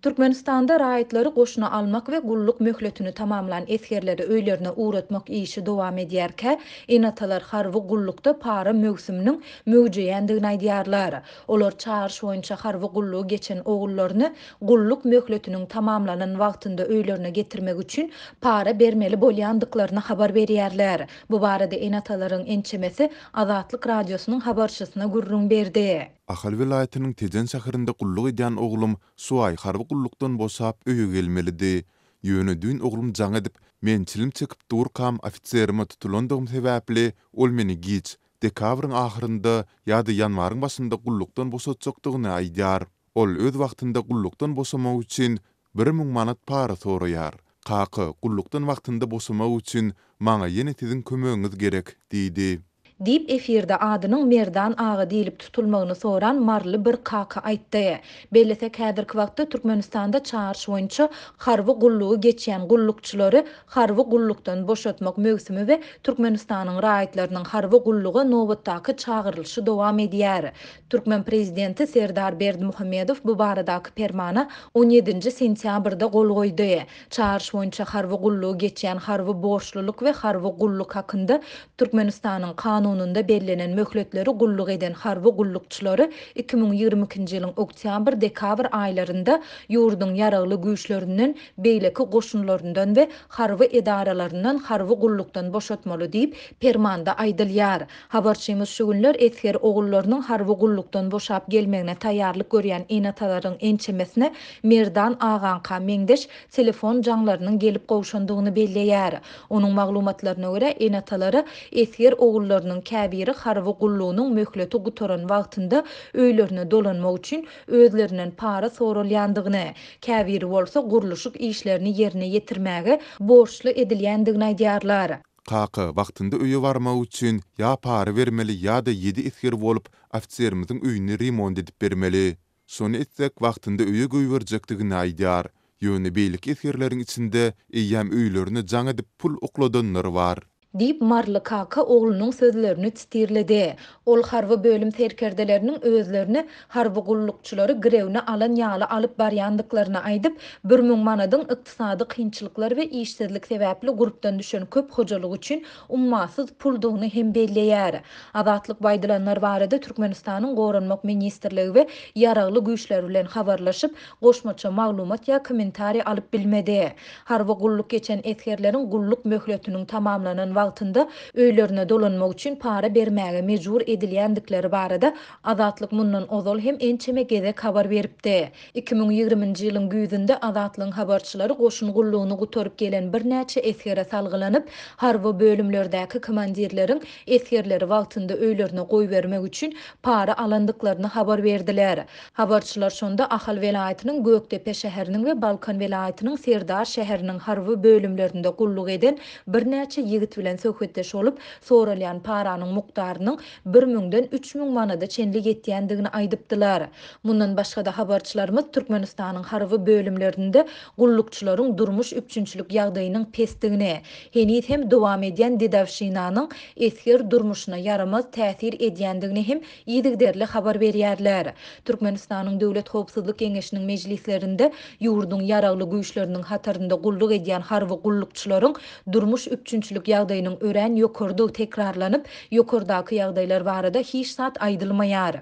Türkmenistanda raýatlary goşuna almak we gulluk möhletini tamamlan esgerleri öýlerine ugratmak işi dowam edýärkä, ene-atalar harby gullukda para möwsüminiň möwjeýändigini aýdýarlar. Olar çagyryş boýunça harby gullugy geçen ogullaryny gulluk möhletiniň tamamlanan wagtynda öýlerine getirmek üçin para bermeli bolýandyklaryny habar berýärler. Bu barada ene-atalaryň ençemesi Azatlyk Radiosynyň habarçysyna gürrüň berdi. Ahal welaýatynyň Tejen şäherinde gulluk edýän oglum şu aý harby gullukdan boşap, öýe gelmelidi. Ýöne düýn oglum jaň edip, men çilim çekip durkam ofiserime tutulandygym sebäpli, ol meni giç, dekabryň ahyrynda ýa-da ýanwaryň başynda gullukdan boşatjakdygyny aýdýar. Ol öz wagtynda gullukdan boşamak üçin 1000 manat para soraýar. Kaka, gullukdan wagtynda boşamak üçin maňa ýene siziň kömegiňiz gerek diýdi. Diýip, efirde adynyň Merdan aga diýlip tutulmagyny soran maryly bir kaka aýtdy. Bellesek, häzirki wagtda Türkmenistanda çagyryş boýunça harby gullugy geçýän gullukçylary harby gullukdan boşatmak möwsümi we Türkmenistanyň raýatlarynyň harby gulluga nobatdaky çagyrylyşy dowam edýär. Türkmen prezidenti Serdar Berdimuhamedow bu baradaky permana on ýedinji sentýabrda gol goýdy. Çagyryş boýunça harby gullugy geçýän harby borçlulyk we harby gulluk hakynda Türkmenistanyň Kanunynda bellenen möhletleri gulluk eden harby gullukçylary 2022-nji ýylyň oktýabr-dekabr aýlarynda ýurduň Ýaragly Güýçlerinden, beýleki goşunlaryndan we harby edaralaryndan harby gullukdan boşatmaly diýip, permanda aýdylýar. Habarçymyz şu günler esger ogullarynyň harby gullukdan boşap gelmegine taýýarlyk görýän ene-atalaryň ençemesine Merdan agaňka meňzeş telefon jaňlarynyň gelip gowşandygyny belleýär. Onuň maglumatlaryna görä, ene-atalara esger ogullarynyň käbiri harby gullugynyň möhleti gutaran wagtynda öýlerine dolanmak üçin özlerinden para soralýandygyny, käbiri bolsa gurluşyk işlerini ýerine ýetirmäge borçly edilýändigini aýdýarlar. Kaka, wagtynda öýe barmak üçin ýa para bermeli ýa-da ýedi esger bolup, ofiserimiziň öýüni remont edip bermeli. Şony etsek, wagtynda öýe goýberjekdigini aýdýar. Ýöne beýleki esgerleriň içinde eýýäm öýlerine jaň edip pul okladanlar bar. Diýip, Maryly kaka oglunyň sözlerini titirledi. Ol harby bölüm serkerdeleriniň özlerini harby gullukçylary girewine alan ýaly alyp barýandyklaryny aýdyp, 1000 manadyň ykdysady kynçylyklar we işsizlik sebäpli gurpdan düşen köp hojalyk üçin ummasyz puldugyny hem belleýär. Azatlyk bu aýdylanlar barada Türkmenistanyň Goranmak ministrligi we Ýaragly Güýçleri bilen habarlaşyp, goşmaça maglumat ýa kommentariý alyp bilmedi. Harby gulluk geçen esgerleriň gulluk möhletiniň tamamlanan wagtynda öýlerine dolanmak üçin para bermäge mejbur edilýändikleri barada Azatlyk mundan ozal hem ençeme gezek habar beripdi. 2020-nji ýylyň güýzünde Azatlygyň habarçylary goşun gullugyny gutaryp gelen birnäçe esgere salgylanyp, harby bölümlerdäki komandirleriň esgerleri wagtynda öýlerine goýbermek üçin para alandyklaryny habar berdiler. Habarçylar şonda Ahal welaýatynyň Gökdepe şäheriniň we Balkan welaýatynyň Serdar şäheriniň harby bölümlerinde gulluk eden birnäçe ýigit bilen söhbetdeş bolup, soralýan paranyň mukdarynyň bir müňden 3000 manada çenli ýetýändigini aýdypdylar. Mundan başga-da habarçylarymyz Türkmenistanyň harby bölümlerinde gullukçylaryň durmuş üpjünçilik ýagdaýynyň pesdigini, heniz hem dowam edýän dedowşinanyň esger durmuşyna ýaramaz täsir edýändigini hem yzygiderli habar berýärler. Türkmenistanyň Döwlet howpsuzlyk geňeşiniň mejlislerinde ýurduň Ýaragly Güýçleriniň hatarynda gulluk edýän harby gullukçylaryň durmuş üpjünçilik ýagdaýynyň örän ýokarydygy tekrarlanyp, ýokardaky ýagdaýlar barada hiç zat aýdylmaýar.